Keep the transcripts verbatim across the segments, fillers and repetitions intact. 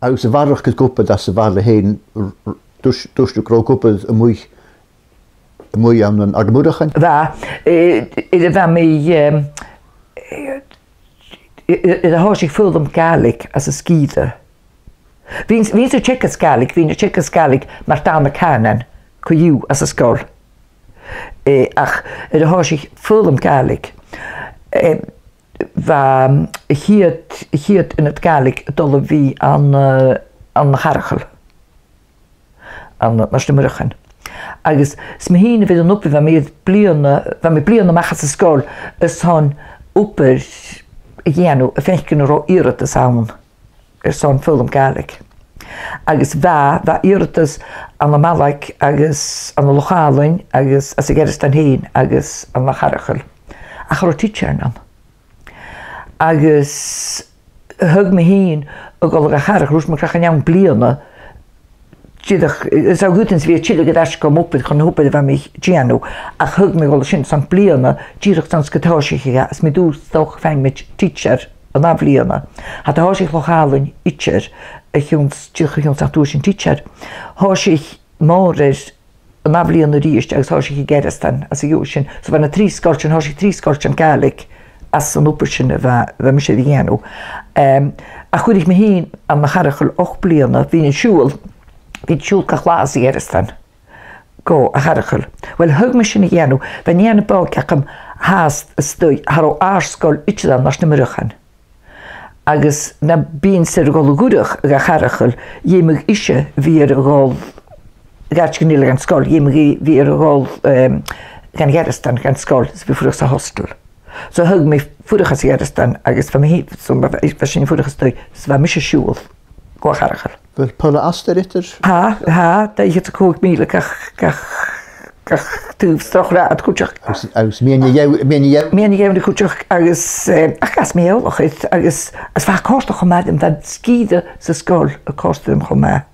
Agus a bharrachd air ag obair anns a' bhaile fhèin, thuirt, thuirt thu gun robh thu ag obair a-muigh, a-muigh ann an Àird Murchan? Bha, eh, eh, bha mi, eh, eh, eh, eh, thòisich foghlam Gàidhlig anns an sgìre. Bhithinn, bhithinn-sa a' teagasg Gàidhlig, bhithinn-sa a' teagasg Gàidhlig mar dàrna cànan co-dhiù anns an sgoil. Eh, ach nuair a thòisich foghlam Gàidhlig, eh, bha a' chiad, a' chiad ionad Gàidhlig a' dol a bhith ann, eh, ann an Chathrachal, ann an Àird Murchan. Agus 's mi fhìn a bh' air an obair, bha mi bliadhna, bha mi bliadhna a-mach às an sgoil airson obair a dhèanamh a' faicinn an robh iarrtas ann airson foghlam Gàidhlig. Agus bha, bha iarrtas ann am Malaig agus ann an Loch Àlainn agus anns a' Ghearasdan fhèin agus ann an Chathrachal. Ach cha robh tidsearan ann. Agus thug mi fhìn a dhol a Chathrachal, thuirt mi gun deach an aon bhliadhna, dìreach, 's e a' chuid as mhotha a bha mi a' tilleadh air ais gu m' obair chun na h-obair a bha mi a' dèanamh, ach thug mi a dhol an sin airson bliadhna, dìreach 's ann 's gun tòisich e, is mi an dùil 's dòcha faighinn tidsear an ath bhliadhna. Cha do thòisich Loch Àlainn idir a chionn, dìreach a chionn 's nach d' fhuair sinn tidsear. Thòisich Mòrar an ath bhliadhna a-rithist agus thòisich i a' Ghearasdan às a dhèidh sin. So bha na trì sgoiltean, thòisich trì sgoiltean Gàidhlig às an obair sin a bha, a bha mise air a dhèanamh. Em, ach chuir mi fhìn ann an Chathrachal ochd bliadhna, bhithinn a' siubhal, bhithinn a' siubhal gach latha às a' Ghearasdan gu a' Chathrachal. Uill, thug mi sin a dhèanamh, bha nighean na bògach agam fhathast a-staigh, cha robh àrd-sgoil idir ann an Àird Murchan. Agus nam bithinn-sa air a dhol a dh'fhuireach a Chathrachal, dh'fheumadh ise bhith air a dhol gu àite gu lèir dhan sgoil, dh'fheumadh i bhith air a dhol, em, dhan Ghearasdan, dhan sgoil, is bhith a' fuireach sa hostel. So thug mi fuireach às a' Ghearasdan agus bha mi, so bha, bha sinn a' fuireach a-staigh, is bha mise a' siubhal gu a' Chathrachal. Bheil poile astar eatarra? Tha, tha, dà fhichead 's a còig mìle gach, gach, gach taobh 's droch rathad cuideachd. Agus, agus meadhan na gheamh-, meadhan na gheamh-, meadhan na geamhraidh cuideachd agus, eh, ach dh'fhàs mi eòlach air, agus, agus bha e a' còrdadh cho math rium, bha an sgìre 's an sgoil a' còrdadh rium cho math.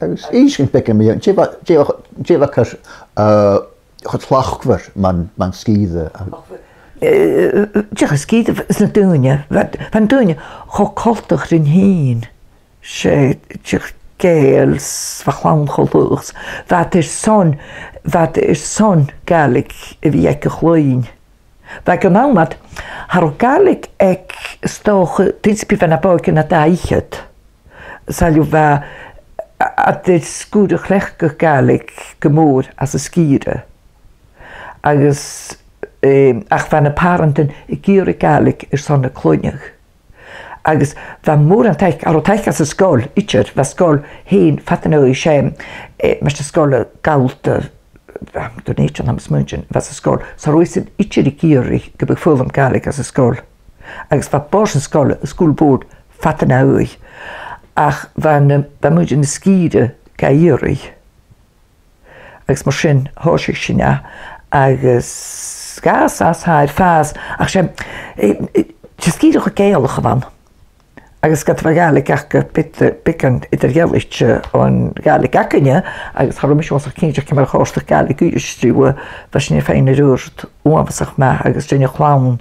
Agus innis dhuinn beagan mu dheidhinn, dè bha, dè bha, dè bha car, eh, cho tlachdmhor mun, mun sgìre? Eh, dìreach an sgìre is na daoine, bha, bha na daoine cho coltach rinn fhìn. 'S e, dìreach Gàidheil, 's bha a' chlann cho laghach. Bha iad airson, bha iad airson Gàidhlig a bhith aig a' chloinn. Bha aig an àm ud, cha robh Gàidhlig aig, 's dòcha, duine sam bith bha na b' òige na dà fhichead. 'S a leithid bha, a, a, iad air sgur a chleachdadh Gàidhlig gu mòr anns an sgìre. Agus, eh, ach bha na pàrantan ag iarraidh Gàidhlig airson na cloinne. Agus bha mòran taic, cha robh taic anns an sgoil idir, bha an sgoil fhèin fada na aghaidh, 's e, eh, maighstir-sgoile Gallta, bha, Dùn Èideann, tha mi a' smaointinn, bha anns an sgoil, 's cha robh esan idir ag iarraidh gum biodh foghlam Gàidhlig anns an sgoil. Agus bha bòrd na sgoile, an school board, fada na aghaidh. Ach bha na, bha muinntir na sgìre ga iarraidh. Agus mar sin, thòisich sinn e, agus dh'fhàs e, 's tha e air fàs, ach 's e, eh, eh, 's e sgìre cho Gàidhealach a bh' ann. Agus ged a bha Gàidhlig aca, bit, eh, beagan eadar-dhealaichte on Ghàidhlig againne, agus cha robh mise uabhasach cinnteach ciamar a chòrdadh Gàidhlig Uibhist riutha, bha sinn a' faighinn air adhart uabhasach math, agus rinn a' chlann,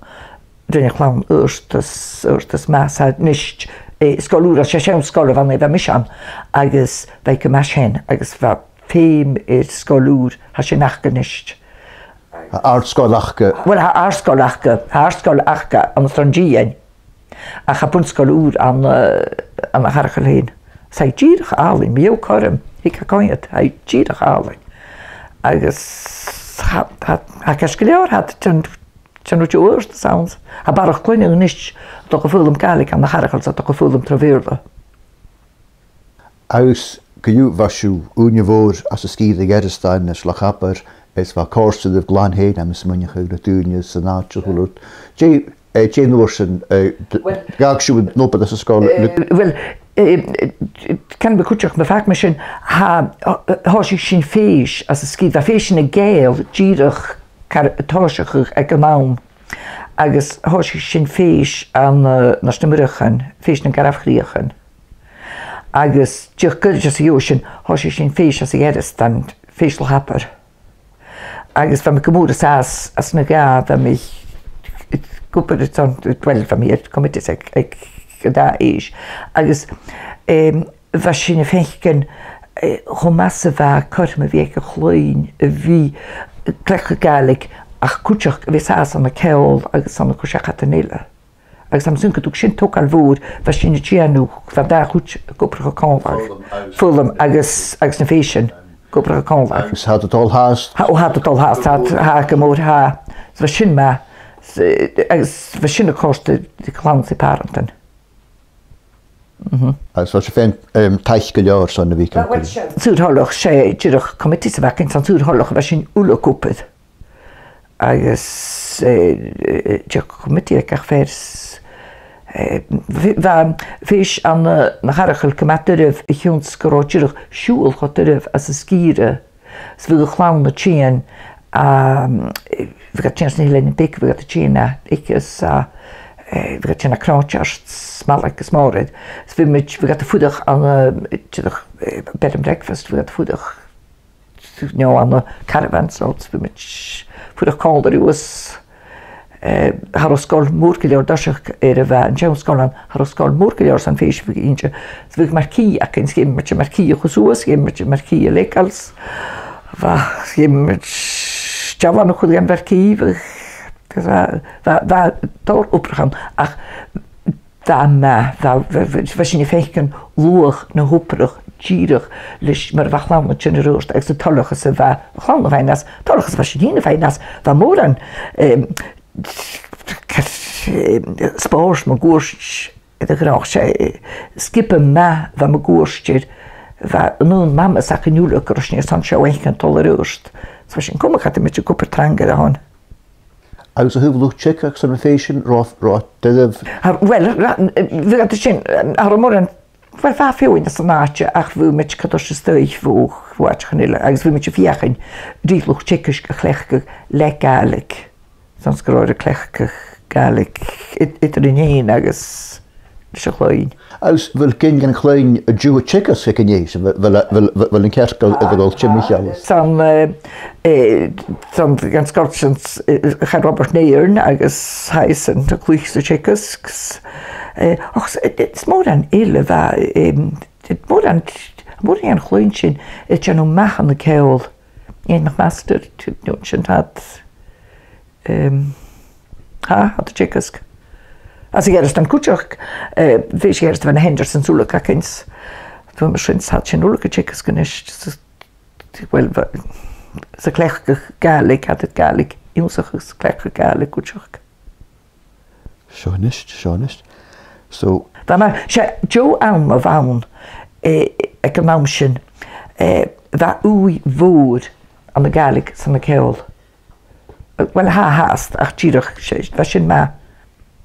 rinn a' chlann adhartas, adhartas math, 's a-nis, eh, sgoil ùr, 's e seann sgoil a bh' ann nuair a bha mise ann, agus bha i gu math sean, agus bha feum air sgoil ùr, tha sin aca a-nis. Tha àrd-sgoil aca. Uill, tha àrd-sgoil aca, tha àrd-sgoil aca ann an Sruighlea. Ach tha bun-sgoil ùr ann, eh, ann an Chathrachal fhèin. 'S tha i dìreach àlainn, mu dheidhinn cothrom, thig a' coimhead, tha i dìreach àlainn. Agus tha, tha, tha ceist gu leòr, tha, tha, tha rud adhartas ann. Tha barrachd cloinne a-nis a' dol gu foghlam Gàidhlig ann an Chathrachal 's a' dol gu foghlam tro Bheurla. Agus co-dhiù, bha sibh ùine mhòr anns an sgìre Ghearasdan, anns Loch Abar, is bha còrsa ribh glan fhèin, tha mi a' smaoineachadh, le daoine san àite a h-uile rud. Dè, eh, dè an uair sin, eh, d-, Uill, dh'fhàg sibh an obair anns an sgoil, eh, le uill, eh, eh, chan eil mi cuideachd, ma dh'fhàg mi sin, tha, eh, thòisich sinn fèis anns an sgìre, bha fèisean nan Gàidheal dìreach car tòiseachadh aig an àm. Agus thòisich sinn fèis ann, eh, an Àird Mhurchan, fèis nan Garbh Chrìochan. Agus dìreach goirid às a dhèidh sin, thòisich sinn fèis anns a' Ghearasdan, fèis Loch Abar. Agus bha mi gu mòr an sàs anns na dhà, bha mi ag obair airson, uill, bha mi air comataidh aig, aig an dà fhèis. Agus Em, bha sinn a' faicinn, eh, cho math 's a bha cothrom a bhith aig a' chloinn a bhith a' cleachdadh Gàidhlig ach cuideachd a bhith sàs ann an ceòl agus ann an cur-seachadan eile. Agus tha mi a' smaoineachadh gun tug sin togail mhòr, bha sinn a' dèanamh, bha an dà chuid ag obrachadh còmhla. Foghlam agus, agus na fèisean ag obrachadh còmhla. Agus tha iad a' dol fhathast. Tha, o, tha iad a' dol fhathast, tha, tha gu mòr, tha. So bha sin math, s-, agus bha sin a' còrdadh ri clann 's pàrantan. Mhm. Agus bha sibh fhèin, em, taic gu leòr son a bhith a' cur. Saor-thoileach, 's e dìreach committee a bh' againn, 's ann saor-thoileach a bha sinn uile ag obair. Agus, eh, eh, dìreach committee aig gach fear 's, eh, bha, bha fèis ann an, eh, na Carachaill gu math doirbh a chionn 's gun robh dìreach siubhal cho doirbh anns an sgìre. 'S bhiodh a' chlann a' tighinn, um, bhiodh iad a' tighinn às na h-eileanan beaga, bhiodh iad a' tighinn à Eicios, à, eh, bhiodh iad a' tighinn à Cnòideart, Smaileag is Mòr. 'S bhiodh muid, bhiodh iad a' fuireach ann an, eh, dìreach, eh, bed and breakfast, bhiodh iad a' fuireach, no ann an caravan, so 's bhiodh muid a' fuireach còmhla riutha. Eh, cha robh sgoil mòr gu leòr an toiseach air a bha an t-seann sgoil ann, cha robh sgoil mòr gu leòr son fèis a bhith innte. 'S bhiodh marquee againn, 's dh'fheumadh muid an marquee a chur suas, 's dh'fheumadh muid an marquee a leigheas. Bha, 's dh'fheumadh muid dealan a chur dhan mharquee, bha, bha, bha, bha tòrr obrach ann, ach bha e math, bha, bha, bha, bha sinn a' faicinn luach na h-obrach dìreach leis mar a bha a' chlann a' tighinn air adhart agus an toileachas a bha a' chlann a' faighinn às, toileachas a bha sinn fhìn a' faighinn às, bha mòran, em, car-, em, spòrs mun cuairt air a' ghnothach, 's e, eh, sgioba math a bha mun cuairt air, bha an aon mhamasan againn uile gu robh sinn airson seo fhaicinn a' dol air adhart. So bha sinn coma, chaidh muid gu obair trang air a shon. Agus a thaobh luchd-teagaisg 's na fèisean, robh, robh e doirbh? Tha, uill, ra-, bha iad sin, tha mòran, uill, bha feadhainn às an àite, ach bha muid gu tur a-staigh bho, bho àiteachan eile, agus bha muid a' feuchainn ri luchd-teagaisg a chleachdadh le Gàidhlig. 'S ann 's gun robh iad a' cleachdadh Gàidhlig e-, eadar an fheadhainn agus leis a' chloinn. Agus a bheil gin dhen chloinn an-diugh a' teagasg aig an fhèis, a bheil, a bheil, a bheil, a bheil an cearcall air a dhol timcheall? 'S ann, eh, eh, 's ann dhan sgoil sin, eh, eh, chaidh Robert Nairn agus tha esan a' cluich 's a' teagasg. Eh, och, 's, eh, eh, 's mòran eile a bha, em, 's mòran, mòran dhen chloinn sin a' dèanamh math ann an ceòl. Iain MacMhaighstir, tu-, no, sin iad. Em, tha, tha iad a' teagasg. Anns a' Ghearasdan cuideachd, eh, fèis a' Ghearasdan, bha na Hendersons uile againn. Bha mar sin, tha iad sin uile a' teagasg a-nis. S-, uill, bha, 's a' cleachdadh Gàidhlig, tha iad a' Gàidhlig ionnsachadh, 's a' cleachdadh Gàidhlig cuideachd. Seo a-nis, seo a-nis. So, bha mar, 's e deagh àm a bh' ann, eh, aig an àm sin, eh, bha ùidh mhòr ann an Gàidhlig 's ann an ceòl. Uill, tha, tha fhathast, ach dìreach, 's e, bha sin math.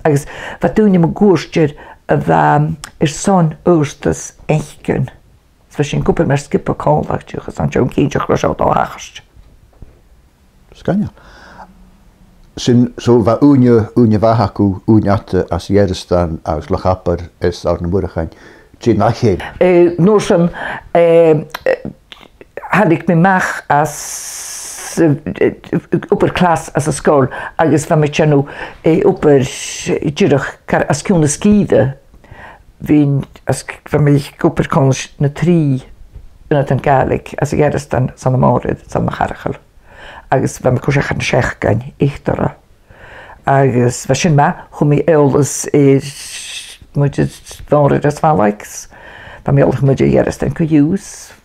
Agus bha daoine mun cuairt air a bha airson adhartas fhaicinn. 'S bha sinn ag obair mar sgioba còmhla, dìreach airson cinnteach gun robh seo a' dol a thachairt. Sgoinneil. Sin, so bha ùine, ùine mhath agaibh, ùine fhada anns a' Ghearasdan agus Loch Abar is Àird nam Murchan, dè nach eil? Eh, an uair sin, eh, eh, thàinig mi a-mach às, eh, eh, obair clas anns an sgoil, agus bha mi a' dèanamh, eh, obair, eh, dìreach car às ciùin na sgìre. Bhithinn às, bha mi ag obair còmhla ris na trì ionad Gàidhlig, anns a' Ghearasdan, 's ann am Mòrar, 's ann a' Charachal. Agus bha mi a' cur seachad na seachdain eatarra. Agus bha sin math, chuir mi eòlas air muinntir Mhòrair is Smaileig. Bha mi eòlach mu Dhearasdan co-dhiù,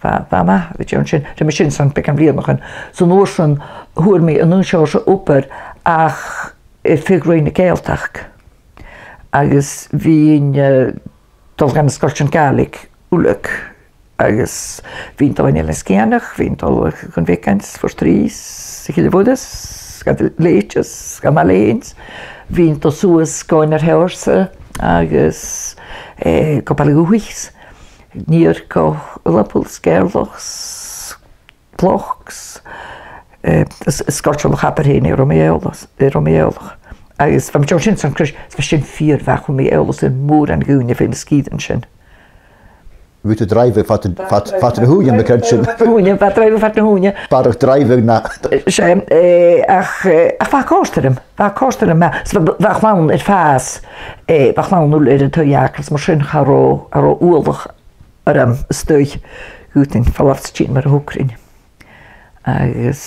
bha, bha e math a bhith a' dèanamh sin. Rinn mi sin airson beagan bhliadhnaichean. 'S an uair sin, fhuair mi an aon seòrsa obair ach air feadh Roinn na Gàidhealtachd. Agus bhithinn, eh, a' dol gu na sgoiltean Gàidhlig uile. Agus bhithinn a' dol dhan Eilean Sgitheanach, bhithinn a' dol gu Beagains, Phort Rìgh, a' Chille Mhoire, gu Leòdhas, gu Màilein. Bhithinn a' dol suas gu Inbhir Sheòrsa agus, eh, gu Baile Dhubhthaich, an iar gu Ulapul, Sgèirleach, Clochs, eh, is, is sgoiltean Loch Abar fhèin, air am bi mi eòlach, air am bi mi eòlach. Agus bha mi a' dèanamh sin airson cùis, is bha sin fìor mhath, chuir mi eòlas air mòran dhaoine far na sgìrean sin. Bha thu a' dràibheadh fad, fad, fad na h-ùine, ma chreideas sinn. Ùine, bha dràibheadh fad na h-ùine. Barrachd dràibheadh na. 'S e, eh, ach, eh, ach bha e a' còrdadh rium, bha e a' còrdadh rium, bha, bha a' chlann air fàs, eh, bha a' chlann uile air an taigh-fhàgail, mar sin cha robh, cha robh uallach orm a-staigh, dh'fhaodadh tu falbh 's tighinn mar a thogras sinn. Agus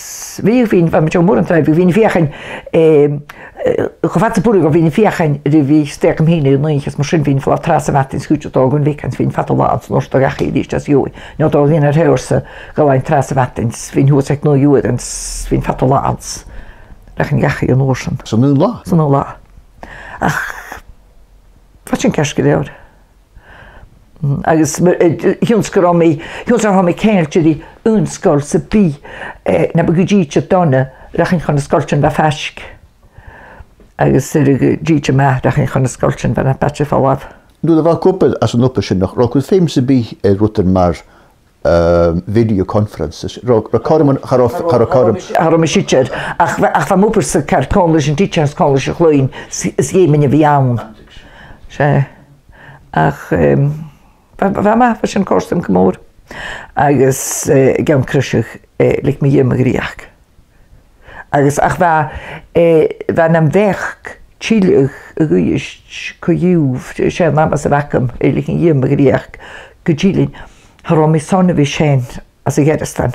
bhiodh, bhiodh, bha mi a' dol mòran tràth, bhiodh, bhiodh mi a' feuchainn, eh, eh, cho fad 's a b' urrainn dhomh, bhiodh mi a' feuchainn ri bhith a-staigh agam fhìn air an oidhche, is mar sin bhiodh mi a' falbh tràth sa mhadainn 's cuideachd a' dol gun bhiodh, 's bhiodh mi fada an latha anns an òrdugh dhachaigh a-rithist às dèidh, no a' dol a dh'fhaighinn air thoiseach gu làithean tràth sa mhadainn 's bhiodh mi shuas aig naoi uairean 's bhiodh mi fada an latha anns, rachainn dhachaigh an uair sin. San aon latha? San aon latha. Ach bha sin ceart gu leòr. Mm, agus mar, eh, chionn 's gun robh mi, chionn 's gun robh mi ceangailte ri aon sgoil sam bith, eh, nam biodh an t-sìde dona, rachainn chun na sgoiltean a bha faisg. Agus nuair a bhiodh an t-sìde math, rachainn chun na sgoiltean a bha na b' fhaide falbh. Nuair a bha thu ag obair anns an obair sin, an robh cuideigin sam bith air rudan mar, eh, video conferences, an robh, an robh cothrom, cha robh, cha robh cothrom. Cha robh mise idir, ach bha, ach bha m' obair-sa car còmhla ris an tidsear, còmhla ris a' chloinn, is, is dh'fheumainn a bhith ann. 'S e. Ach, em, bha, bha, bha sin a' còrdadh rium gu mòr. Agus, eh, aig an àm creidsinn, eh, leig mi dhìom mo dhreuchd. Agus ach bha, eh, bha nam bheachd tilleadh a dh'Uibhist co-dhiù, 's e an amas a bh' agam, eh, leig mi dhìom mo dhreuchd gu tilleadh, cha robh mi airson a bhith a' seinn anns a' Ghearasdan.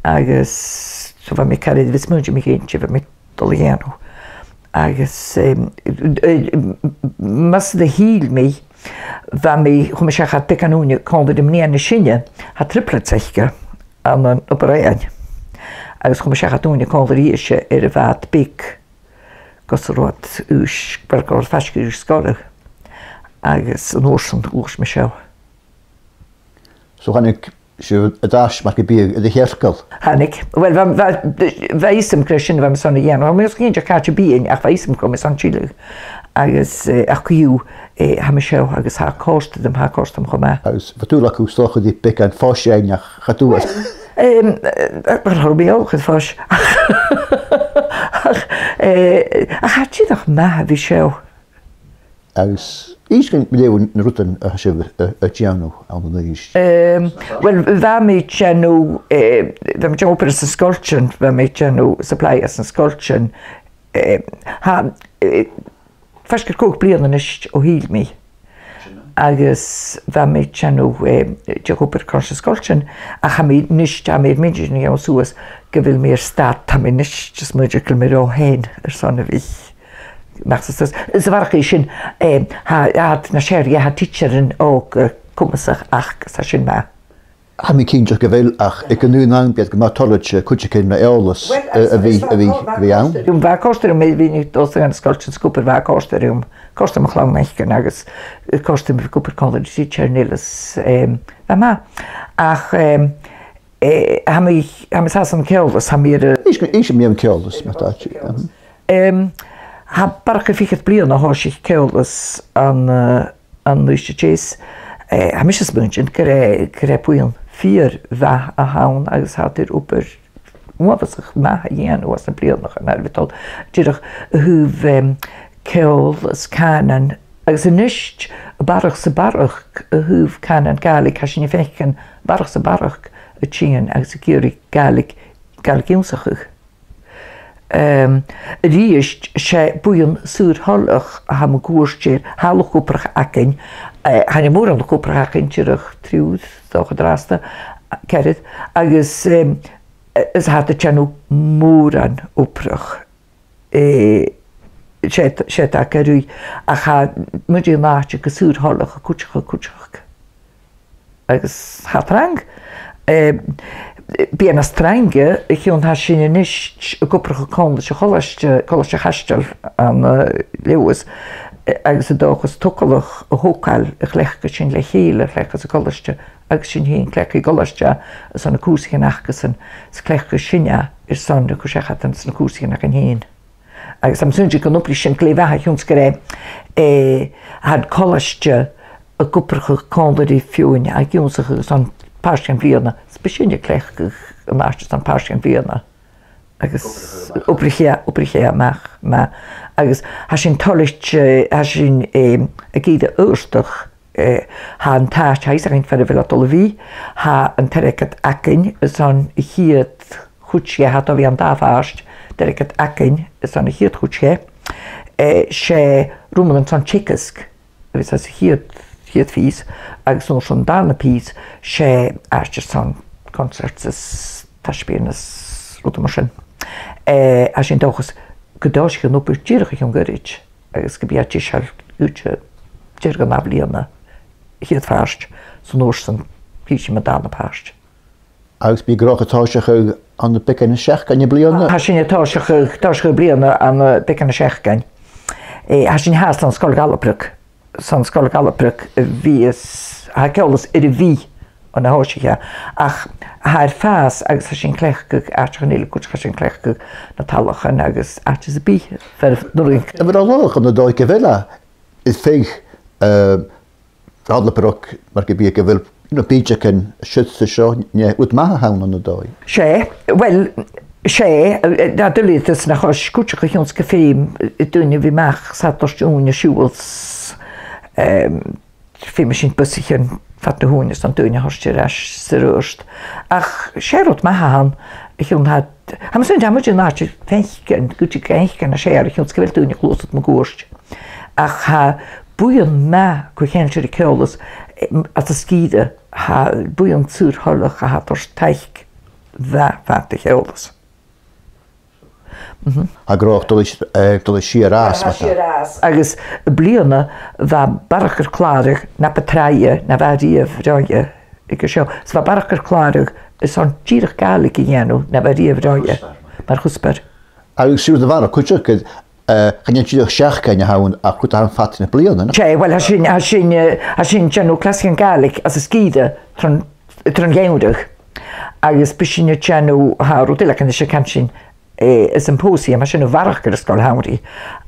Agus so bha mi car air a bhith a' smaoineachadh mu dheidhinn dè bha mi a' dol a dhèanamh. Agus, em, eh, mas do thill mi, bha mi, chuir mi seachad beagan ùine còmhla ri m' nighean as sine, tha triplets aice, ann an Obar Dheathain. Agus chuir mi seachad ùine còmhla rithe-se air a' bhàt' bheag gus an robh iad aois, uill, gu robh iad faisg air aois sgoile. Agus an uair sin ghluais mi seo. So thàinig sibh air ais mar gum biodh air a' chearcall? Thàinig. Uill, bha, bha, bha fhios agam gur e sin a bha mi airson a dhèanamh. Bha mi cinnteach càit am bitheinn, ach bha fhios agam gun robh mi airson tilleadh. Agus, eh, ach co-dhiù, eh, tha mi seo agus tha e a' còrdadh rium, tha e a' còrdadh rium cho math. Agus bha dùil agad 's dòcha ri beagan fois fhaighinn, ach cha d' fhuair. Em, eh, eh, cha robh mi eòlach air fois. Ach, eh, ach tha e dìreach math a bhith seo. Agus innis dhuinn mu dheidhinn na rudan a tha sibh a', a' dèanamh ann an Uibhist. Em, uill, bha mi a' dèanamh, eh, bha mi a' dèanamh obair anns na sgoiltean, bha mi a' dèanamh supply anns na sgoiltean. Eh, tha, eh, faisg air còig bliadhna a-nis o thill mi. Agus bha mi a' dèanamh, eh, dìreach obair còmhla ris na sgoiltean, ach tha mi a-nis, tha mi air m' inntinn a dhèanamh suas gu bheil mi air stad, tha mi a-nis just a' smaoineachadh gu bheil mi ro shean airson a bhith a-mach às an, às a' bharrachd air sin, eh, tha, tha iad nas fheàrr, tha tidsearan òga, eh, comasach, ach tha sin math. Tha mi cinnteach gu bheil, ach aig an aon àm bidh iad gu math toilichte cuideigin mu eòlas, eh, a bhith, a bhith, a bhith ann. Bha e a' còrdadh rium, bha mi a' dol a-steach dhan sgoiltean 's ag obair, bha e a' còrdadh rium, a' còrdadh rium a' chlann fhaicinn agus a' còrdadh rium a bhith ag obair còmhla ri tidsear eile is, em, bha e math. Ach, em, eh, tha mi, tha mi an sàs ann an Ceòlas, tha mi air a... Innis, innis mu dheidhinn Ceòlas, ma-thà. Em, tha barrachd air fichead bliadhna a thòisich Ceòlas ann, eh, ann an Uibhist a Deas. Eh, tha mise a' smaointinn gur e, gur e buidheann fìor mhath a th' ann agus tha iad air obair uabhasach math a dhèanamh anns na bliadhnaichean a tha air a bhith a' dol. Dìreach a thaobh, em, ceòl is cànan, agus a-nis, a bharrachd 's a bharrachd, a thaobh cànan Gàidhlig, tha sinn a' faicinn barrachd 's a bharrachd a' tighinn agus ag iarraidh Gàidhlig, Gàidhlig ionnsachadh. Em, a-rithist, 's e buidheann saor-thoileach a tha mun cuairt air, tha luchd-obrach againn, eh, chan eil mòran luchd-obrach againn, dìreach triùir, 's dòcha an-dràsta, ceathrar, agus, em, is tha iad a' dèanamh mòran obrach. Eh, 's e, 's e, tha e gu ruith, ach tha muinntir an àite gu saor-thoileach a' cuideachadh, cuideachadh. Agus tha e trang. Eh, bidh e nas trainge, a chionn tha sinn a-nis ag obrachadh còmhla ris a' cholaiste, Colaiste a' Chaisteil ann an, eh, Leòdhas, eh, agus an dòchas togalach a thogail a chleachdadh sinn le chèile, a chleachdadh sa cholaiste, agus sinn fhìn a' cleachdadh i a' cholaiste, airson na cùrsaichean acasan, is a' cleachdadh sinne airson a chur seachad anns na cùrsaichean againn fhìn. Agus tha mi a' smaointinn gun obraich sin glè mhath a chionn 's gur e, eh, tha an colaiste ag obrachadh còmhla ri feadhainn ag ionnsachadh airson pàirt dhen bhliadhna, is bidh sinne a' cleachdadh an àite airson pàirt dhen bhliadhna. Agus obraich e, obraich e math, math. Agus tha sinn toilichte, eh, tha sinn, eh, ag iarraidh adhartachd, eh, tha an t-àite, tha fhios againn far a bheil e a' dol a bhith, tha an t-airgead againn airson a' chiad chuid dheth, tha e a' dol a bhith ann an dà phàirt, an t-airgead againn airson a' chiad chuid dheth, eh, 's e rumannan son teagasg a bhios anns a' chiad chiad phìos, agus an uair sin an dàrna pìos, 's e àite airson concerts is taisbeanaidhean is rudan mar sin. Eh, tha sinn an dòchas gun tòisich an obair dìreach o chionn ghoirid, agus gum bi e deiseil gu deireadh na bliadhna, a' chiad phàirt, 's an uair sin chì sinn an dàrna pàirt. Agus bidh Gnothach a' tòiseachadh ann am beagan an seachdain am-bliadhna? Tha sinn a' tòiseachadh, tòiseachadh am-bliadhna ann am beagan an seachdain. Eh, tha sinn fhathast ann an Sgoil Dhalabrog. 'S ann an Sgoil Dhalabrog a bhios, tha Ceòlas air a bhith on a thòisich e. Ach tha e air fàs agus tha sinn a' cleachdadh àiteachan eile, cuideachd tha sinn a' cleachdadh na tallachan agus àite sam bith far an urrainn. Am bu toil leat ann an dòigh gu bheil e, is fhèin, eh, Dhalabrog, mar gum biodh, gu bheil na bìdeagan siud 's an seo, no rud math a th' ann ann an dòigh? 'S e, uill, 's e, eh, na duilgheadas na chois cuideachd a chionn 's gum feum, eh, daoine a bhith a-mach 's a' toirt ùine a' siubhal 's, ehm, feumaidh sinn busaichean fad na h-ùine 's an daoine a thoirt air ais 's air adhart. Ach 's e rud math a th' ann, a chionn tha, tha mi a' smaoineachadh, tha muinntir an àite a' faicinn, gu dè faicinn a tha seo, a chionn 's gu bheil daoine a' gluasad mun cuairt. Ach tha buidheann math co-cheangailte ri Ceòlas, eh, anns an sgìre, tha buidheann saor-thoileach a tha a' toirt taic mhath, mhath do Cheòlas. Mhm. Tha Gnothach a' dol, eh, a' dol sìos às, ma-thà. Sìos às. Agus am-bliadhna bha barrachd air clàradh na bu tràithe na bha riamh roimhe aig an seo. 'S bha barrachd air clàradh airson dìreach Gàidhlig a dhèanamh na bha riamh roimhe mar chuspair. Agus siud a bharrachd cuideachd, eh, chan e dìreach seachdain a th' ann ach rud a th' ann fad na bliadhna, no? 'S e, uill, tha sinn, tha sinn, eh, tha sinn a' dèanamh clasaichean Gàidhlig anns an sgìre tron, tron gheamhradh. Agus bidh sinn a' dèanamh, tha rud eile againn a-nis a' cantainn, eh, symposium, tha sin a bharrachd air an sgoil shamhraidh.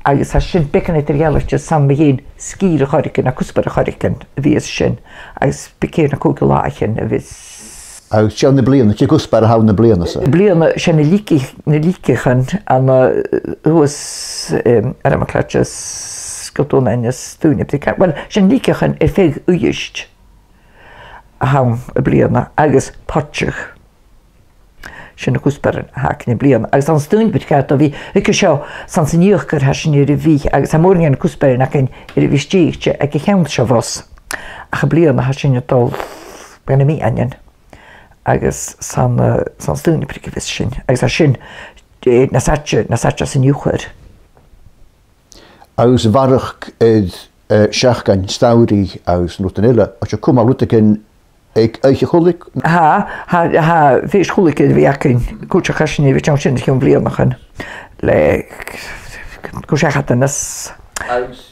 Agus tha sin beagan eadar-dhealaichte 's ann mu dheidhinn sgìre air choreigin no cuspair air choreigin a bhios sin. Agus bidh ceithir no còig de làithean a bhios. Agus dè th' ann am-bliadhna, dè an cuspair a th' ann am-bliadhna-sa? Am-bliadhna, 's e na lì-, na lìceachan ann an, eh, shuas, em, Armacladaich, Sgoil Dhùn Aidhne is daoine, uill, 's e na lìceachan air feadh Uibhist a th' ann am-bliadhna agus poidseadh. Sin na cuspairean a th' againn am-bliadhna. Agus anns an Stonebridge Gardens, bha, aig an seo, 's anns an Ìochdar a tha sinn air a bhith, agus tha mòran de na cuspairean againn air a bhith stèidhichte aig a' cheann seo bhos. Ach am-bliadhna tha sinn a' dol gu na Meadhanan. Agus 's ann, eh, 's ann an Stonebridge a bhios sinn. Agus tha sin, eh, nas fhaide, nas fhaide san Iuchar. Agus a bharrachd air, eh, seachdain samhraidh agus na rudan eile, an cuir sibh rudeigin aig Oidhche Chuilthig? Tha, tha, tha fèis Chuilthig air a bhith againn, cuideachd, tha sinn air a bhith a' dèanamh sin o chionn bhliadhnaichean le, gu seachad ann an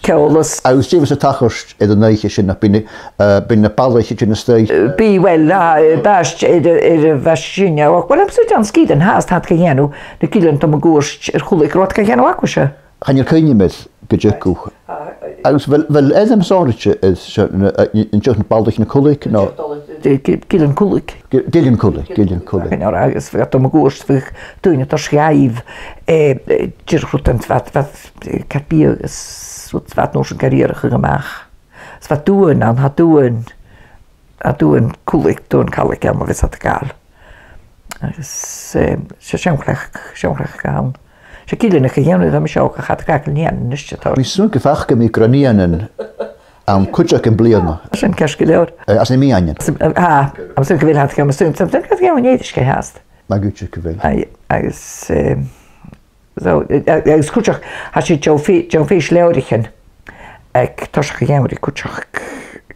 Ceòlas. Agus dè bhios a' tachairt air an oidhche sin, nach bi, eh, bidh na balaich a' tighinn a-staigh? Eh, bidh, uill, tha, eh, bàs air, air a' bhàs sin, eh, uill, am suidheachaidh sgìre an-dràsta, tha iad ga dhèanamh, na gillean a' dol mun cuairt air Chuilthig, an robh iad ga dhèanamh agaibhse? Chan eil cuimhne agam air gu dearbh. Agus a bheil, a bheil ainm sònraichte air seo, na, eh, an deach na balaich na Cuilthig, no? Gi-, Gillean Cuilthig. Gi-, Gillean Cuilthig, Gillean Cuilthig. Agus bha iad a' dol mun cuairt, bha daoine a' toirt dhaibh, eh, eh, dìreach rudan, bha, bha, eh, car biadh agus rud, bha iad an uair sin ga riarachadh a-mach. Is bha duan ann, tha duan, tha duan Cuilthig, duan Cailig ann, ma bhios iad a' gabhail. Agus, eh, 's e seann chleachd, seann chleachd a th' ann. 'S e gillean a chaidh a dhèanamh, bha mise òg, ach tha iad a' gabhail nigheanan a-nis, tha. Tha mi a' smaoineachadh gum bi gnothaichean ann cuideachd am-bliadhna. Sin ceart gu leòr. Eh, anns na Meadhanan. Tha, tha mi a' smaoineachadh gum bi, tha mi a' smaoineachadh gum bi Èirisgeigh fhathast. Tha mi a' creidsinn gu bheil. Aye, agus, eh, so, eh, agus cuideachd, tha sinn a' dèanamh fè-, dèanamh fèis leabhraichean aig toiseach a' gheamhraidh cuideachd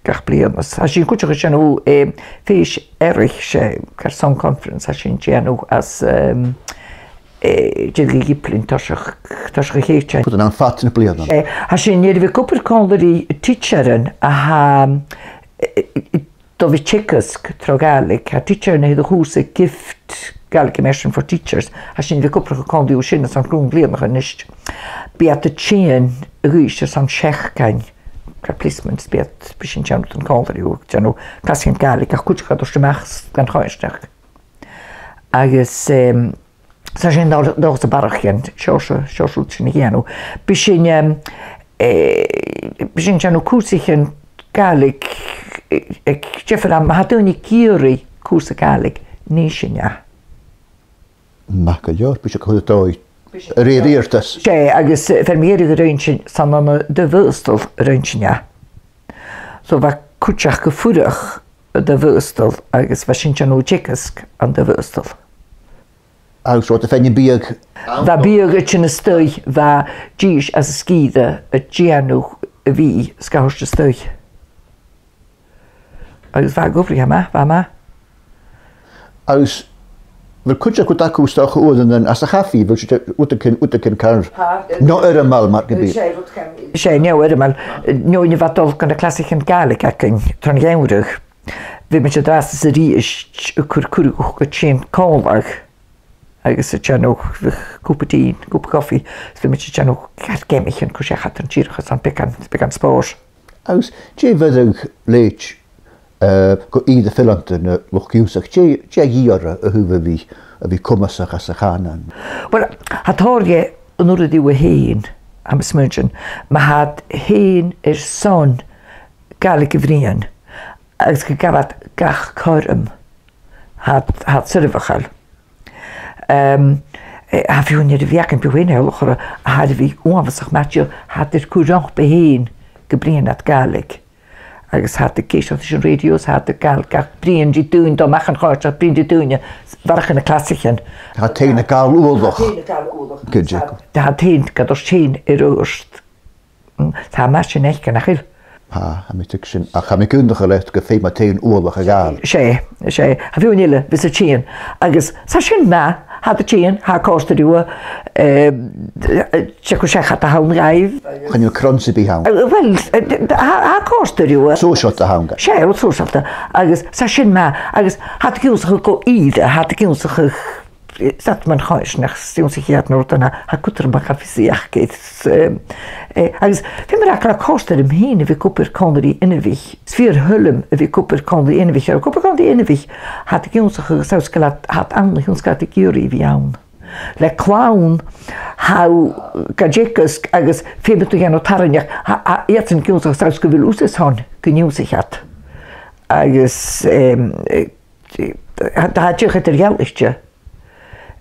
gach bliadhna. Tha sinn cuideachd a' dèanamh, eh, fèis earraich, 's e Carson Conference, tha sinn a' dèanamh anns, ehm, eh, Didòmhnaich Ghiblean toiseach, toiseach a' Chèitein. Cò às a bheil iad fad na bliadhna? Eh, tha sinn air a bhith ag obair còmhla ri tidsearan a tha, eh, eh, dol a bhith teagasg tro Ghàidhlig, tha tidsearan a tha air a' chùrsa Gift Gaelic Immersion for Teachers, tha sinn air a bhith ag obrachadh còmhla riutha sin airson còig bliadhna a-nis. Bidh iad a' tighinn a dh'Uibhist airson seachdain, car placement, bidh iad, bidh sinn a' dèanamh rudan còmhla riutha, a' dèanamh clasaichean Gàidhlig, ach cuideachd a' toirt a-mach dhan choimhearsnachd. Agus, em, 's tha sinn an dòchas a bharrachd, seòrsa, seòrsa rud sin a dhèanamh. Bidh sinn, em, eh, bidh sinn a' dèanamh cùrsaichean Gàidhlig, eh, aig diofar àm, ma tha daoine ag iarraidh cùrsa Gàidhlig, nì sinn e. Math gu leòr, bidh sibh a' cur dòigh a rèir iarrtas. 'S e, agus, eh, feumaidh iarraidh a rinn sinn, 's ann ann an Dùn Mhìosgail a rinn sinn e. So bha cuid aca a' fuireach ann am Bhaghasdail agus bha sinn a' dèanamh teagasg ann am Baghasdail. Agus robh iad a' faighinn biadh? Bha biadh a' tighinn a-staigh, bha dithis às an sgìre a' dèanamh a' bhìdh 's ga thoirt a-staigh. Agus bha e gu math math, bha e math. Agus a bheil cuid aca, cuid aca a-staigh uaireannan às a' chafaidh, a bheil sibh, rudeigin, rudeigin car, no air a' mhal mar gum biodh? 'S e, neo air a' mhal, neo, nì bha dol gu na clasaichean Gàidhlig againn tron gheamhradh. Bhiomaid an-dràsta 's a-rithist a' cur cuireadh gu tighinn còmhla agus a' dèanamh cupa tì, cupa cofaidh, 's bhiomaid a' dèanamh car geamaichean, cur seachad an t-sìorraidh 's an beagan, beagan spòrs. Agus dè bheireadh leat, eh, gu ìre fileanta na luchd-ionnsachaidh, dè, dè a dhìth orra a thaobh a bhith, a bhith comasach anns a' chànan? Uill, tha tòrr dheth an uiread dhiubh fhèin, tha mi a' smaointinn, ma tha iad fhèin airson Gàidhlig a bhruidhinn, agus gun gabh iad gach cothrom, tha, tha iad soirbheachail. Em, eh, tha feadhainn air a bhith againn, bidh feadhainn eile, a chara, a tha air a bhith uabhasach math, tha iad air cur romhpa fhèin gum bruidhinn iad Gàidhlig. Agus tha iad ag èisteachd ris an rèidio, 's tha iad a' gabhail, gabhail bruidhinn ri daoine, dol a-mach an còrr, bruidhinn ri daoine, a bharrachd air na clasaichean. Tha iad fhèin a' gabhail uallach. Tha iad fhèin a' gabhail uallach. Gu dearbh. Tha iad fhèin, gun tuirt iad fhèin air adhart. Mm, tha e math sin fhaicinn, nach eil? Tha, tha mi a' tuigsinn, ach tha mi cinnteach leat gum feum iad fhèin uallach a ghabhail. 'S e, 's e, tha feadhainn eile a bhios a' tighinn. Agus 's e sin math, tha iad a' tighinn, tha e a' còrdadh riutha, eh, eh, 's e cur seachad a th' ann dhaibh. Chan eil cron sam bith ann. Eh, uill, eh, d-, d-, tha, tha e a' còrdadh riutha. Sòisealta a th' ann dhaibh. 'S e, rud sòisealta. Agus 's e sin math, agus tha iad ag ionnsachadh gu ìre, tha iad ag ionnsachadh 's iad mun choimhearsnachd, 's ag ionnsachadh na rudan a tha cudromach a bhios aca. Eh, eh, agus bha mi ag ràdh gur e còrdadh rium fhìn a bhith ag obair còmhla ri inbhich. 'S fìor thoil leam a bhith ag obair còmhla ri inbhich. Ag obair còmhla ri inbhich, tha iad ag ionnsachadh agus tha iad, tha iad ann, ag ionnsachadh, tha iad ag iarraidh a bhith ann. Le clann, tha thu ga teagasg agus feumaidh tu dhèanamh tarraingeach, tha, tha iadsan ag ionnsachadh 's gu bheil thusa airson gun ionnsaich iad. Agus, em, eh, tha, tha e dìreach eadar-dhealaichte.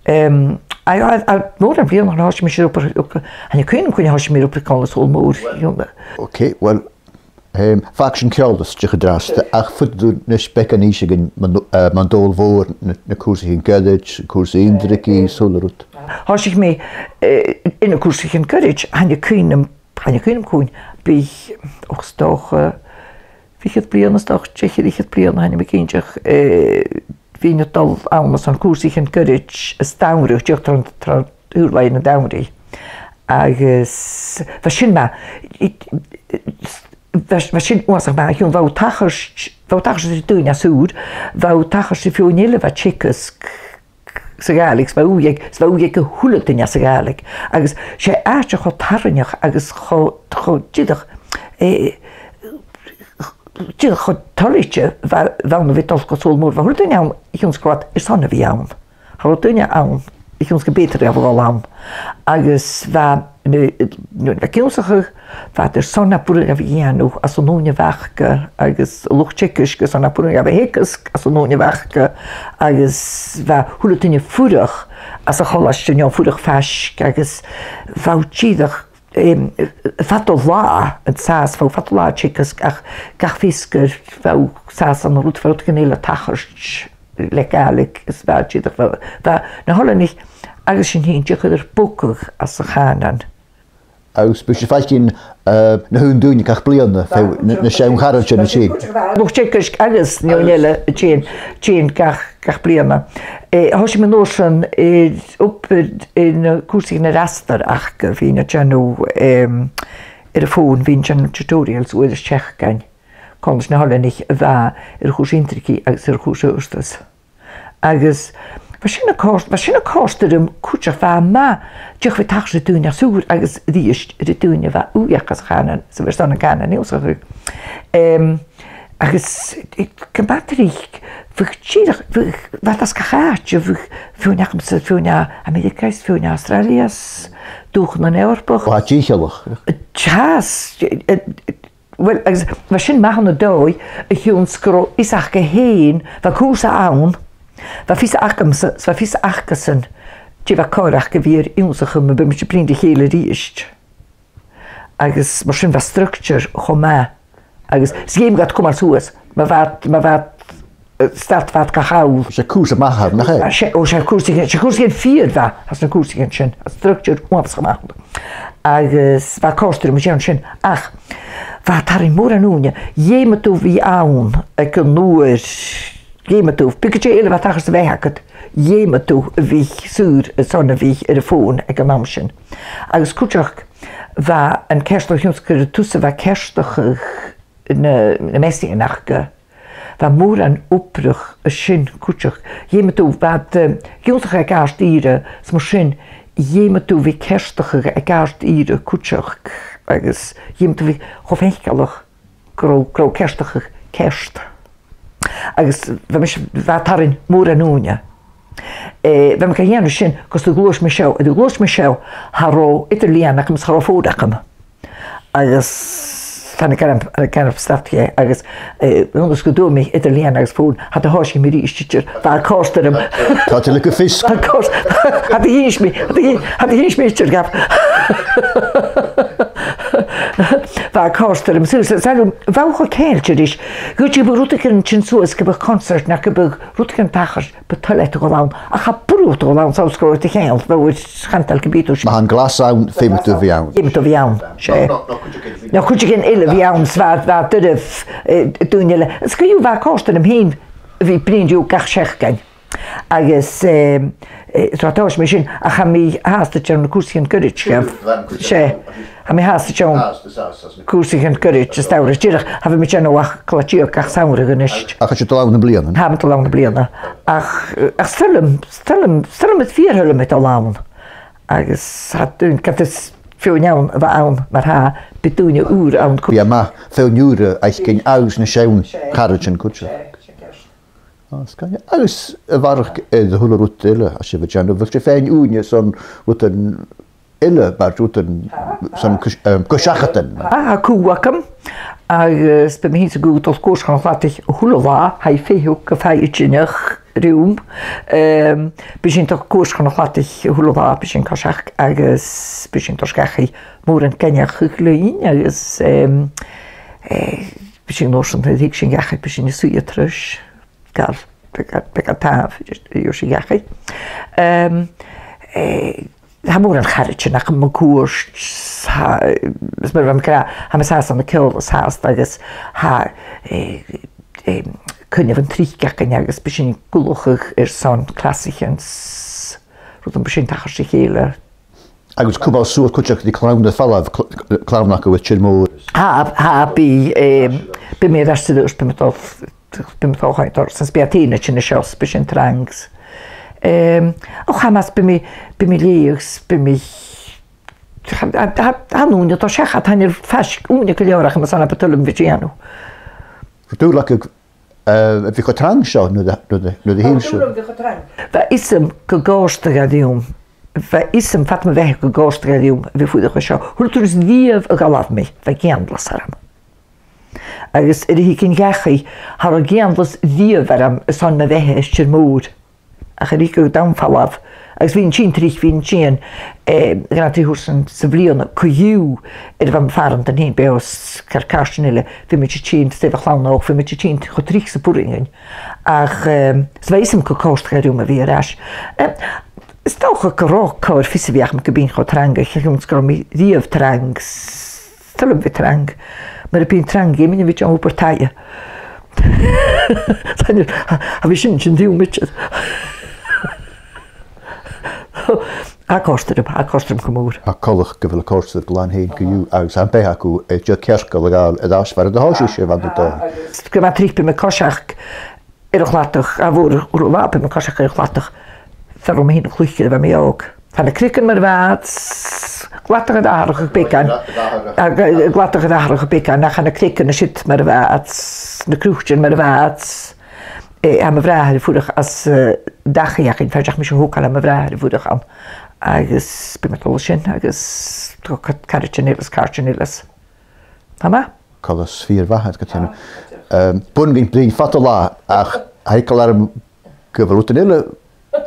Em, a, a, a, mòran bhliadhnaichean thòisich mise ri obair, chan eil cuimhn' agam cuin a thòisich mi ri obair còmhla ri Sabhal Mòr. Ok, uill, em, fàg sinn Ceòlas dìreach an-dràsta, ach faodaidh tu a-nis beagan innse dhuinn mun, eh, mun d' fhuair thu na, na cùrsaichean goirid, cùrsa Inbhir Chì, 's a h-uile rud. Thòisich mi, eh, air na cùrsaichean goirid, chan eil cuimhn' agam, chan eil cuimhn' agam cuin, bidh, och, 's dòcha, fichead bliadhna, 's dòcha, deich air fhichead bliadhna, chan eil mi cinnteach, eh, bhithinn a' dol ann airson cùrsaichean goirid as t-samhradh, dìreach tron, tron t-saor-làithean an t-samhraidh. Agus bha sin math, i-, bha, bha sin uabhasach math, a chionn bha thu a' tachairt, bha thu a' tachairt ri daoine às ùr, bha thu a' tachairt ri feadhainn eile a bha a' teagasg sa Ghàidhlig, 's bha ùidh aig, 's bha ùidh aig a h-uile duine sa Ghàidhlig. Agus 's e àite cho tarraingeach agus cho, cho dìreach, eh, dìreach cho toilichte a bh' ann a bhith a' dol gu Sabhal Mòr. Bha a h-uile duine ann a chionn 's gu bheil iad airson a bhith ann. Tha a h-uile duine ann a chionn 's gum b' fheudar dhaibh a dhol ann. Agus bha na, na, na ag ionnsachadh, bha iad airson na b' urrainn dhaibh a dhèanamh anns an ùine a bh' aca, agus an luchd-teagaisg airson na b' urrainn dhaibh a theagasg anns an ùine a bh' aca, agus bha a h-uile duine a' fuireach anns a' cholaiste no a' fuireach faisg, agus bha thu dìreach, em, fad an latha an sàs, bha thu fad an latha a' teagasg, ach gach feasgar bha thu an sàs ann an rud, bha rudeigin eile a' tachairt le Gàidhlig, is bha dìreach, bha, bha na h-oileanaich agus sinn fhìn dìreach air ar bogadh às a' chànan. Agus bidh sibh a' faicinn, eh, na h-aon daoine gach bliadhna, feadh-, na, na seann charaidean a' tighinn. Luchd-teagaisg agus na h-aon eile a' tighinn, tighinn gach, gach bliadhna. Eh, thòisich mi an uair sin, eh, obair, eh, na cùrsaichean air astar aca, bhithinn a' dèanamh, em, air a' fòn, bhithinn a' dèanamh tutorials uair sa t-seachdain. Còmhla ris na h-oileanaich a bha air a' chùrsa Inbhir Chì agus air a' chùrsa Adhartais. Agus bha sin a' còrd-, bha sin a' còrdadh rium cuideachd, bha e math dìreach a bhith a' tachairt ri daoine às ùr agus a-rithist ri daoine a bha ùidheil aca sa chànan, 's a bha airson an cànan ionnsachadh. Em, agus, eh, gu math tric, bhiodh dìreach, bhiodh, bha iad às gach àite, bhiodh feadhainn agamsa, feadhainn à Ameireaga is feadhainn à Astràilia is dùthchannan Eòrpach. Bha e dìcheallach. Tha, eh, eh, Uill, agus bha sin math ann an dòigh, a chionn 's gun robh fios aca fhèin, bha cùrsa ann, bha fios agamsa, 's bha fios acasan, dè bha còir aca a bhith air ionnsachadh, ma bhiomaid a' bruidhinn ri chèile a-rithist. Agus mar sin bha structure cho math Agus 's dh'fheumadh iad cumail suas, ma bha iad, ma bha iad, eh, stad, bha iad ga chall. 'S e cùrsa math a th' ann, nach e? 'S e, o, 's e cùrsa, 's e cùrsa fìor mhath, às na cùrsaichean sin, às an structure uabhasach math. Agus bha e a' còrdadh rium a dhèanamh sin, ach bha e a' tarraing mòran ùine, dh'fheumadh tu a bhith ann aig an uair, dh'fheumadh tu, bidh cuid eile a bha a' tachairt sa bheatha agad, dh'fheumadh tu a bhith saor airson a bhith air a' fòn aig an àm sin. Agus cuideachd, bha an ceart, a chionn 's gur e tusa a bha a' ceartachadh na, na measaidhean aca, bha mòran obrach an sin cuideachd. Dh'fheumadh tu, bha iad, eh, ag ionnsachadh aig àrd-ìre, 's mar sin, dh'fheumadh tu a bhith a' ceartachadh aig àrd-ìre cuideachd, agus dh'fheumadh tu a bhith cho faiceallach gun robh, gun robh ceartachadh ceart. Agus bha mise, bha e a' tarraing mòran ùine. Eh, bha mi ga dhèanamh sin, gus an do ghluais mi seo, an do ghluais mi seo, cha robh eadar-lìon agam, cha robh fòn agam. Agus thàinig an, an, an stad dheth, agus, eh, a chionn 's gun d' fhuair mi eadar-lìon agus fòn, cha do thòisich mi a-rithist idir, bha e a' còrdadh rium. Tha thu le gu fios. Tha e a' còrd-, cha do dh'innis mi, cha do dh'in-, cha do dh'innis mi idir, gabh. Bha e a' còrdadh rium. So, so, so, bha e cho ceangailte ris. Gu dè bu rudeigin a' tighinn suas, gum biodh concert, no gum biodh rudeigin a' tachairt, bu toil leat a dhol ann. Ach cha b' urrainn dhut a dhol ann, 's ann 's gun robh thu a' cheangal, bha thu a' chantainn gum biodh tu. Ma tha an glas ann, feumaidh tu a bheith ann. Feumaidh tu a bheith ann, 's e. No, no, cuideigin eile. No cuideigin eile a bhith ann, 's bha, bha e doirbh, eh, daoine eile. 'S co-dhiù bha e a' còrdadh rium fhìn a bhith a' bruidhinn riutha gach seachdain. Agus, eh, eh, so thòisich mi sin, ach tha mi fhathast a' dèanamh na cùrsaichean goirid, gabh. 'S e, tha mi fhathast a' dèanamh cùrsaichean goirid, as t-samhradh. Dìreach, cha bhi mi a' dèanamh ach cola-deug gach samhradh a-nis. Ach tha thu a' dol ann am-bliadhna? Tha mi a' dol ann am-bliadhna. Ach, eh, ach 's toil leam, 's toil leam, 's toil leam, is fìor thoil leam a dhol ann. Agus tha daoine, ged is feadhainn ann a bha ann mar-thà, bidh daoine ùra ann. Bidh e math feadhainn ùra fhaicinn agus na seann charaidean cuideachd. Ah, 's caomh leam. Agus a bharrachd air a h-uile rud eile a tha sibh a' dèanamh, a bheil sibh a' faighinn ùine airson rudan eile, mar rudan son cus-, ehm, cus-seachadan? Ah, tha cù agam, agus bidh mi fhìn 's an cù a' dol a chùrsa chun a' chladaich a h-uile latha, tha i a' feitheamh gu faighidneach rium. Ehm, bidh sinn a' dol a chùrsa chun a' chladaich a h-uile latha, bidh sinn a' coiseachd agus bidh sinn a' toirt dhachaigh mòran gainmheach a chluinntinn agus, ehm, eh, bidh sinn an uair sin, nuair a thig sinn dhachaigh, bidh sinn a' suidhe air ais. Gal, beag, beag an t-àm, just, a dh'iarr sinn dhachaigh. Ehm, eh, tha mòran charaidean agam mun cuairt, tha, is mar a bha mi ag ràdh, tha mi an sàs ann an Ceòlas fhathast agus tha, eh, eh, coinneamh an tric againn agus bidh sinn a' gabhail airson clasaichean 's rudan mar sin a' tachairt ri chèile. Agus cumail suas cuideachd ri clann air falbh, cl-, clann aca a tha air tìr-mòr. Tha, tha, bidh, eh, bidh mi air ais san t-saoghal, bidh mi a' dol, bidh mi a' dol a-steach dhan spìob a' tighinn an sin an seo, 's bidh sin trang. Ehm, och, tha, mas, bidh mi, bidh mi a' leughadh, 's bidh mi, tha, tha, tha, tha an ùine a' dol seachad, tha e air faisg, ùine gu leòr agam airson na bu toil leam a bhith a' dèanamh. An do dh'fhaodadh Eh, a bhith cho trang seo nuair a, nuair a, nuair a thill sibh? Bha fhios agam gun còrdadh e rium. Bha fhios agam fad mo bheatha gun còrdadh e rium a bhith a' fuireach an seo. A h-uile turas a-riamh a dh'fhalbh mi, bha geansaidh orm. Agus nuair a thigeadh mi dhachaigh, cha robh geansaidh a-riamh orm airson mo bheatha air tìr-mòr. Ach a-rithist gun do dh'fhalbh, agus bhithinn a' tighinn tric, bhithinn a' tighinn, eh, dhà no trì thursan sa bhliadhna, co-dhiù, nuair a bha mo phàrantan fhèin beò 's car càirdean eile, bhiomaid a' tighinn, 's e bha a' chlann òg, bhiomaid a' tighinn cho tric 's a b' urrainn dhuinn. Ach, ehm, 's bha fhios agam gun còrdadh e rium a bhith air ais. Ehm, is dòcha gun robh cobhair fios a bhith agam gum bithinn cho trang, a chionn 's gun robh mi a-riamh trang, 's toil leam a bhith trang. Mura bithinn trang, dh'fheumainn a bhith a' dèanamh obair-taighe. Chan eil, cha bhi sin, sin dìomhain. Tha e a' còrdadh rium, tha e a' còrdadh rium gu mòr. Tha e coltach gu bheil e a' còrdadh riut glan fhèin co-dhiù, agus tha am beatha agad air dìreach cearcall a ghabhail air ais far an do thòisich sibh an-dràsta. Agus ged a tha tric bidh mi a' coiseachd air a' chladach, a' mhòr-chuid latha bidh mi a' coiseachd air a' chladach, far an robh mi fhìn a' cluich nuair a bha mi òg. Tha na creagan mar a bha iad, 's cladach air atharrachadh beagan. Ag, ag, cladach air atharrachadh beagan, ach tha na creagan an siud mar a bha iad, na croitearan mar a bha iad. Eh, tha mo bhràthair a' fuireach anns, eh, an dachaigh againn, feuch mise a thogail le mo bhràthair a' fuireach ann. Agus bidh mi a' dol an sin, agus tha co-, caraidean eile 's càirdean eile. Tha math. Coltas fìor mhath, gu dearbh. Ehm, b' urrainn dhuinn bruidhinn fad an latha, ach tha eagal orm gu bheil rudan eile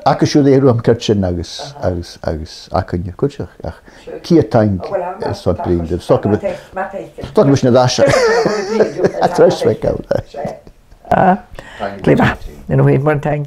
agaibhse ri dhèanamh an ceartuair sin agus, agus, agus againne cuideachd. Ach ceud taing airson bruidhinn ribh. 'S dòcha gum bi, 's dòcha gum bi sinn air ais. Treis bheag ann. Ah, glè mhath. An uair sin, mòran taing.